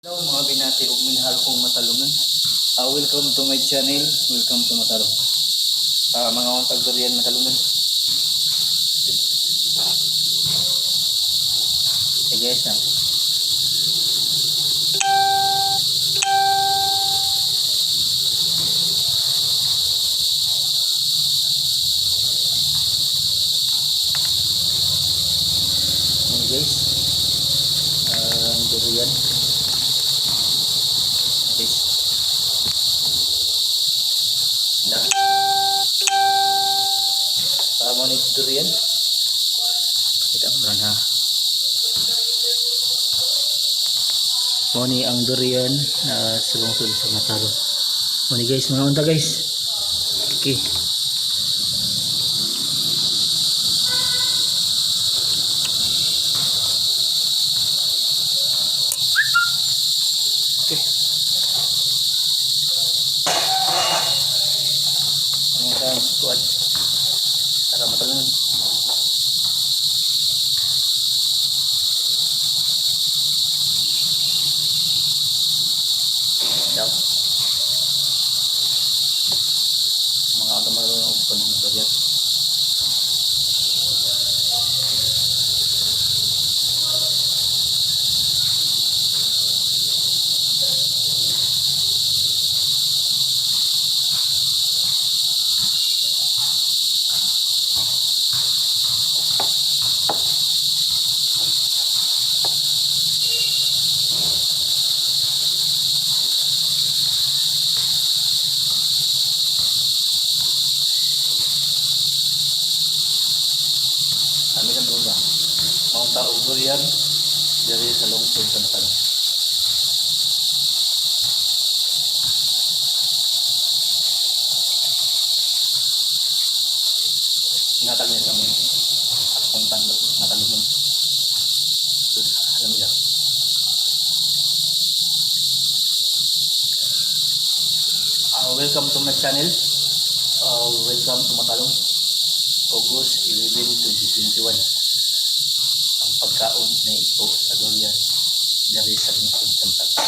Hello, mga binati ug minahal kong matalunon. Welcome to my channel. Welcome to Matalom. Mga untag durian, matalunon. Okay guys, na. Ayan, guys. Ang durian. Guys. Na. Para mo ni durian. Kita mo na. Mo ni ang durian na sa lungsod sa Matalom. Mo ni, guys, mga unta, guys. Okay. Okay. Ang kan kuan. Para matalon. Daw. Mga auto matalon og kuan durian. Kami kan doon ba? Mga tao durian diri sa lungsod sa Matalom. Natag niya sa amon. Akong tando, matalom. Sus, alam niya. Welcome to my channel. Welcome to Matalom. August 11, 2021. Ang pagkaon na ito sa durian diri sa lungsod sa Matalom.